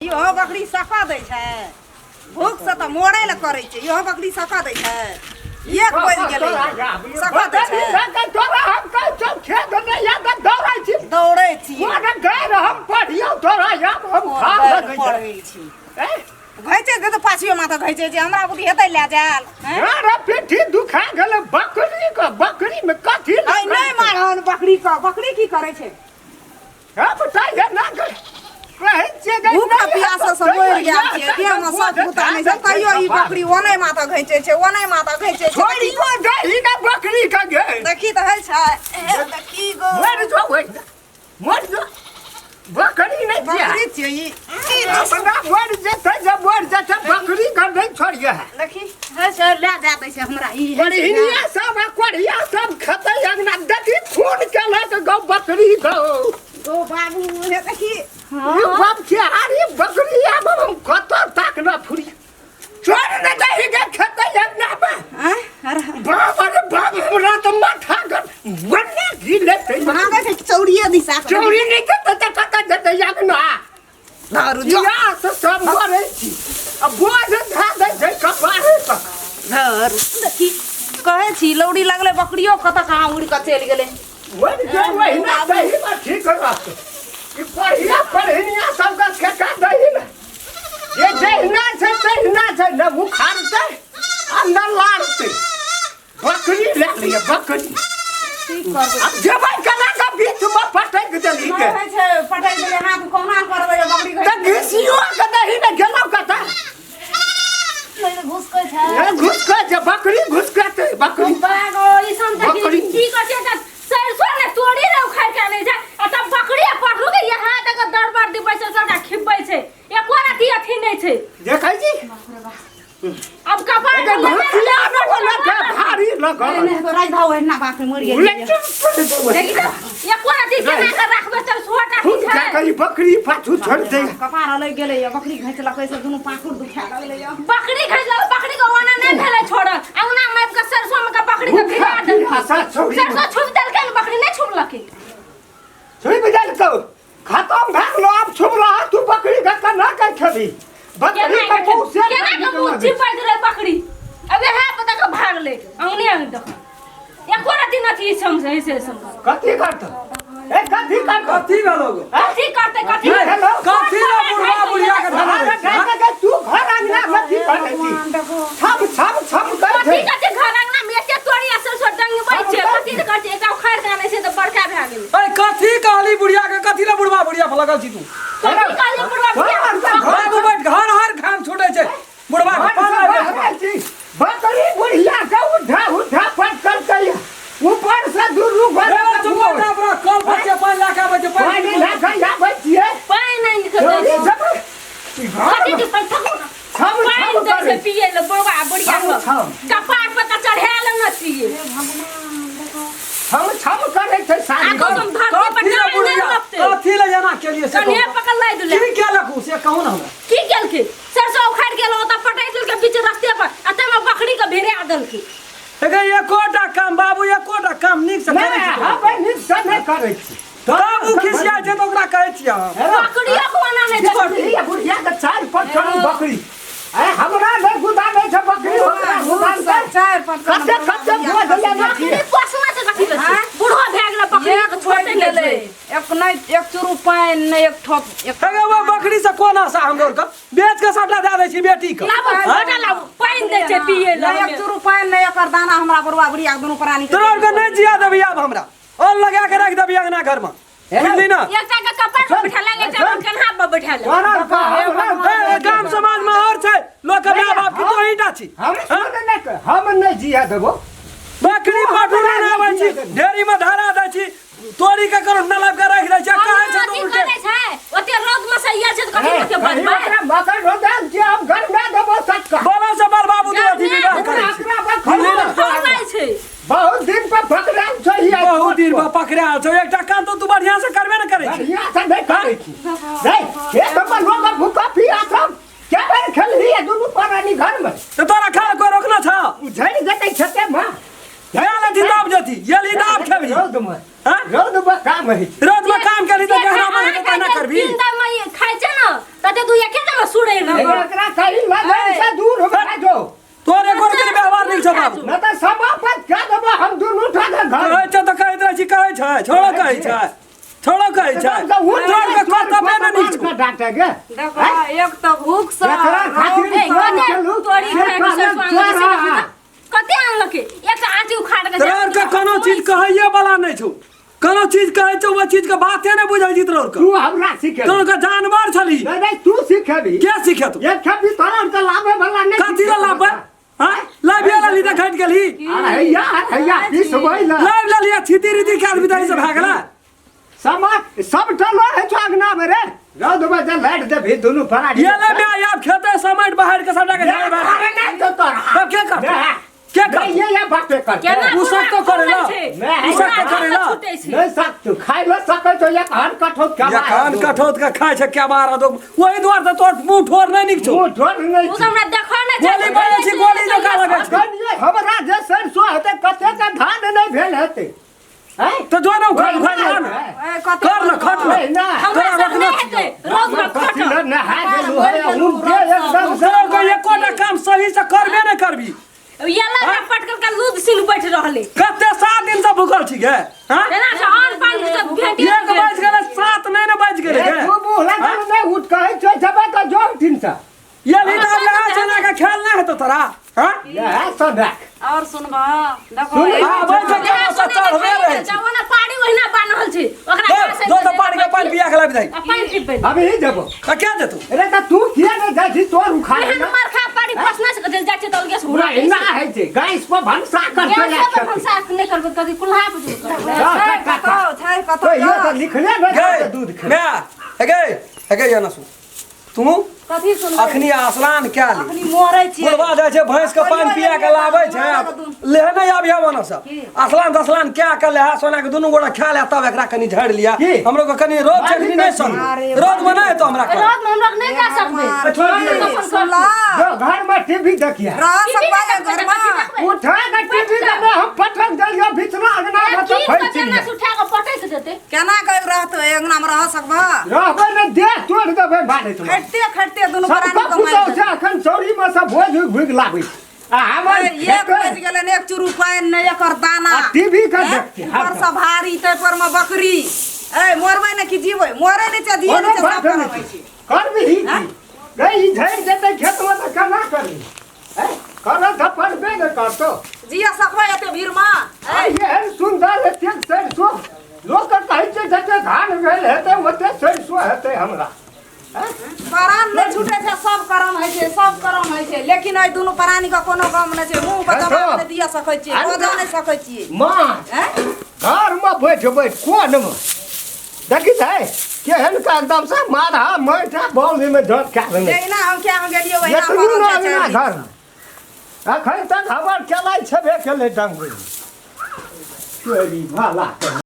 इहो बकरी सका दै छै भूखसँ तऽ मरै लए करै छै इहो बकरी सका दै छै एक बजि गेलै सका दै छै तोरा हम कहै छौ खेत नहि या तऽ दौड़ै छी दौड़ै छी कोन गैर हम पढ़ियौ तोरा आब हम खा लगै छै पढ़ै छी घैचै छै तऽ पाछुए माथा घैचै छै हमरा बुद्धि हेतै लए जायल हैं? अरे पीठी दुखा गेलै बकरी के बकरी में कथी अइ नहि मारहन बकरी के बकरी की करै छै हम बताइए ना कहै छियै जे भूख नहि प्यास हेतौ, से मरि गेल तैयो छियै देहमे सब बूता नहि छै तैयो ई बकरी ओनै माथा घैचै छै ओनै माथा घैचै छै छोड़ियो दही ने बकरी के गे देखी तऽ होइ छै ए, देखी गो मर जो ओहि मर जो बकरी नहि छियै बकरी छियै ई ई अपना मर जेतै जे मर जेतै बकरी के नहि छोड़िए है देखी होइ छै लए जा दै छै हमरा ई होइ छै ने। कोढ़िया सब आ कोढ़िया सब खेतै अंगना देखी खून केलक गौ बकरी गौ गो बाबू हे देखी ई बाप के हारी बकरी आब हम कतऽ ताक न फुरी छोड़ ने दही के खेतै अंगना में आँय? अरे बाप रे बाप हमरा तऽ माथा गर बन्ने घी लेतै भागै छै चौड़िए दिशा चौरी नहि खेतै तऽ कतऽ जेतै अंगना धरू जो इएह से सब मरै छी आ बोझ धए दै छै कपारे पर धरू देखी कहै छी लौड़ी लगलै बकरियो कतऽ कहाँ उड़ि कऽ चलि गेलै वही जे वहिना दही में ठीक रहतै ई पढ़िया पढ़िया सबके ठेका दही ने जे जहिना छै तहिना छै ने उखाड़तै आ ने लाड़तै बकरी लए लिअ बकरी की करबै आब जेबै केना के बीच में पटक देली के कहै छै पटकि देबै हाथ कहुना करबै जे बकरी तऽ घिसियो के दही ने गेलौ कतऽ नहि तऽ घुसकै छै ए घुसकै छै बकरी घुसकतै बकरी बागो ई सब देखी बकरी। की कहै छै तऽ सरसो ने तोड़ी ने उखाड़ के आनै छै आ तब बकरी आ पठरू के यहाँ तक दरबार दिबै छै सबटा खिबै छै एको रति अथी नहि छै देखै छी अब कपार एकर पर घुसिया ने बोले के भारी लगल नहि तो राज भाव एना बाप रे मरि गेलियै देखी तऽ एको रति केना के राखबै सरसो टा खून छै खा के ई बकरी पाछू छोड़ दे कपार अलगि गेलैए बकरी घैचलकै से दुनू पाखुर दुखा लगलैए बकरी खैलक बकरी के ओना नहि भेलै छोड़ल आ ओना मारि के सरसो में के बकरी के भिगा देलकै आशा छोड़ी सरसो छुप देलकै ने बकरी नहि छुपलकै छुप देलकौ खतम भए गेलो आब छुप रहा तू बकरी के केना के खेबी बकरी केना के मुंह से केना के मुंह चिपैत रहै बकरी अब इएह पता के भागलै अंगने अंग देख एको रति नथी समझै से समझ कथी करत ए कथी करत कथी भेलो गो कथी करतै कथी की भेलो? कथी ला बुढ़वा बुढ़िया के धरने अरे रहै छी, गाय के तू घर अंगना में की करै छी छम छम छम कर कथी छै कथी घर अंगना में एते तोरी आ सरसो डंगबै छै कथी ने करतै एकटा उखाड़ के आनै छै तऽ बड़का भए गेलै ऐ कथी कहली बुढ़िया के कथी ला बुढ़वा बुढ़िया पर लगल छी तू कथी कहली बुढ़वा बुढ़िया बाबू बैठ घर हर घाम छूटे छै बुढ़वा के पान लाबि दे। बकरी बुढ़िया के उठा उठा पटकल के ऊपर से दुनू रे घर चुप हो जा अपना कल पर के पानि लए के आबै छै पानि पानि लए के आबै छियै पानि आनि कऽ दै चोरी छै। सब कथी के पानि ठकुर छम पानि छम दै छै करै पियै लए बुढ़वा बुढ़िया छम, के छम। कपार पर तऽ चढ़ायल न छियै छम छम करै छै सारी आ कसम धरती पर कथी ला डाँग नहि बुढ़िया रोपतै कथी ला एना केलिए से कन्हे कहू। पकड़ लाई दुले की केलक उ से कहू ना हमरा की केलकै सरसो उखाड़ गेल ओतऽ पटकि देलकै बीच रस्ते पर आ ताहिमे बकरी के भिड़ा देलकै एगे एकोटा काम बाबू एकोटा काम नीक से करै नहि छी हम नीक से नहि करै छी तब उ खिसिया छै तऽ ओकरा कहै छियै हम बकरियो के ओना नहि छै बुढ़िया बुढ़िया के चारि पटकन बकरी ए हमरा नहि गुदानै छै बकरी ओकरा गुदानतै चारि पटकन कते कते बोझ लेने बकरी छियै पोसना छै कथी बेसी बूढ़ो भए गेलै बकरी एक के छोड़ते छोड़ि नहि गेलै छै एक नहि एक चूरू पानि नहि एक ठोप एक एगे वो बकरी से कोन आशा हमरो आरके बेच के सबटा दए दै छी बेटी के लाबू बेटा लाबू पानि दै छै पियै लए नहि एक चूरू पानि नहि एकर दाना हमरा बुढ़वा बुढ़िया के दुनू प्राणी के तोरा आरके नहि जिया देबही आब हमरा और लगा के रख देबही अंगना घर में बुझली ना एकटा के कपार पर बैठा ले एकटा के कन्हा पर बैठा ले तोरा के ए, ए, गाम समाज में और छै लोक के माय बाप की तो ही टा छी हम सुन नहि कर हम नहि जिया देबो बकरी पाठू नहि आबै छी ढेरी में धरा दै छी तोरी के करो नलब के राखि दै छै कहै छै अथी तऽ उल्टे करै छै ओते रौद में से आयल छै तऽ कथी ओते बजबै ओकरा मकर रोदान छै हम घर में देबो सटका बोलो से बल बाबू तू अथी विवाह करै छी ओकरा बकरी खौलाइ छै बहुत दिन पर पकड़ायल छै ई आइ बहुत दिन पर पकड़ायल छौ एकटा काम तो तू बढ़िया से करबे ने करै छी बढ़िया से नहि करै छी नहीं खेत में लोग भूखा पिया सब के बेर खेलही है दुनू प्राणी घर में तऽ तोरा खाना कोई रोकना छौ झड़ि जेतै खेते में गेल अथी दाब जथी गेली दाब खेबही रौद में हाँ? रौद में काम होइ छै रौद में काम केली तऽ गहना मन हेतै तहना करबी तीन दाम में खाइ छै ने तते तू एके सुड़ै रहे। एकरा कहीं लगन से दूर हो जो। तोर एको दिन व्यवहार नहीं छौ बाबू। न तऽ समापत कए देबो हम दुनू ठाके घर। कहै छै तऽ कहैत रहै छी, कहै छै छोड़ो, कहै छै छोड़ो, कहै छै तोर के कर्तव्य नहि नीक छौ। डॉक्टर के देखो, एक तऽ भूख से एकरा खातिर ए, फोन कते केलहुँ, तोरी से खाए के कहलक सरसो आनलकै से चोरा। देखू तऽ। कते आनलकै? एकटा आँटी उखाड़ के तोर के कोनो चीज कहैये वाला नहि छौ। कोनो चीज कहै छौ ओहि चीज के बाते नहि बुझै छी तोर के। तू हमरा सिखेबी? तोर के जानवर छली। नहीं नहीं, तू सिखेबी। के सिखेतौ? एक खेपी तोरा के लाबे वाला नहीं। कथी ला लाबे? हाँ, लाबे ला ली तऽ घटि गेली। अरे यार हैया बीस भइल। लाबि लेलियै छीती रीति के आदमी तऽ ई सब भए गेलै। समा सब टलो है छो अंगना में रे रौद में जे लाइट देबही दुनू फरारी। ये ले बे आब खेते समट बाहर के सबटा के झाड़ बाहर। अरे नहीं तो तोरा तब के करतौ? के करतौ? नहीं, ये बाते करते। केना उ सब तो करेला। नहीं, उ सब तो करेला। छूटै छै। नहीं सक तू खाइ ल सकै छौ एक हन कठौत के। ये कान कठौत के खाइ छै क्या बार दो वही द्वार से तोर मुंह ठोर नहीं निक छौ। मुंह ठोर नहीं ओ सब हमरा देखो ना। गोली बजै छी, गोली जकाँ लगै छै। अखन ये हमरा जे सरसो हेतै कते के धान नहीं भेल हेतै हैं? तो जो ना उखाड़ उखाड़ ला ना। ए, कते कर ल, खट ल। नहीं ना। हमरा तोरा सब रखने नहि हेतै रौद में कथी खटो। ल नहा गेलु है उनके एकदम से। तोर के एकोटा काम सही से करबे नहीं करबी। येला ना पटकल का लूद सिल बैठ रहले। कते 7 दिन से भूखल छी गे? हाँ? एना से अन्न पानि सब भेट 1 बाजि गेलै, 7 नहि ने बाजि गेलै गे। तू मुँह लगल नहीं उठ कहै छौ जेबै तऽ जो उठिन से। ये भी तऽ लगा चना के खेल नहि हेतौ तोरा। हाँ? इएह सब राख। और सुनबा देखो। सुन। आबै छै केना से चढ़बे रहै छै। जाओ ना पानी ओहिना बान्हल छै ओकरा दे, घास दो तऽ पानी के पानि पिया के लाबि दही। आ पानि पीबै। अभी ही जेबो। तऽ के देतौ? अरे तऽ तू किया नहि जाइ छी तोर उखाड़ एहन मार खा पानी फसना से कते जाइ छै तऽ गैस पूरा एना होइ छै गैस पर भनसा करतै। गैस पर भनसा नहि करबै कथी कुल्हा पर करबै। छै कतौ, छै कतौ। तो ये तऽ लिखले नहि गे छै दूध खेबै। माय हे गे, हे गे, ये ना सुन तू। कथी सुनबै? अखनी स्नान कए ली। अखनी मरै छियै। बुढ़वा जाइ छै भैंस के पानि पिया के लाबै छै, लेहे नहि आबिहे ओना से। स्नान तस्नान कए के लेहा सोना के दुनू गोरा खा ले, तब एकरा कनी झाड़ि लिया। की? हमरो के कनी रौद छै कनी नहि सन। अरे रौद मे नहि हेतौ हमरा कर। रौद में हमरा नहि जा सकबै। छोड़ दियौ। सुनला जो घर में टीवी देखिए। रह सकबै घर में? उठा के टीवी देने हम पटक देलियो बिचला अंगना में तो की फैल केना से उठा के पटक देतै? केना के रहतौ अंगना में रह सकबह? रहबै ने, देह तोड़ देबै बारे तुम्हारे। खटते खटते दुनू सबके प्राणी पुतहु कमाइ छै अखन चौरी में सब भोज भुगि लाबै छै। आ हमर एक बजि गेलै ने, एक चूरू पानि नहि, एकर दाना आ टीवी के हैं? देखते ऊपर से भारी तै पर में बकरी। ए मरबै ने कि जीबै? मरे नहि छै, जियै कोनो नहि छै, बात सब नहि करबै छै। छै। करबिही की? गई ई झड़ि जेतै खेत में तऽ केना करबी? हैं? करऽ तऽ पड़बे ने करतौ। जिया सकबै एते भीड़ में? आ एहन सुन्दर एतेक सरिसो लोक के कहै छै जते धान भेल हेतै ओते सरिसो हेतै हमरा। हैं? प्राण नहि छूटै छै, सब करम होइ छै, सब करम होइ छै, लेकिन एहि दुनू प्राणी के कोनो गम नहि छै। मुँह पर दबाव नहि दिअ सकै छियै, बजऽ नहि सकै छियै। माँ हैं? घर में बैठ बैठ कोन में देखी छै केहन के एकदम से माधा मैठा बॉल में झट खा देने। जहिना हम क्या हम गेलियै ओहिना एतबी पड़ल ने छै अंगना चारि घर में अखन तक हमर केलाइ छेबे केलै डंगुरी चोरी भाला।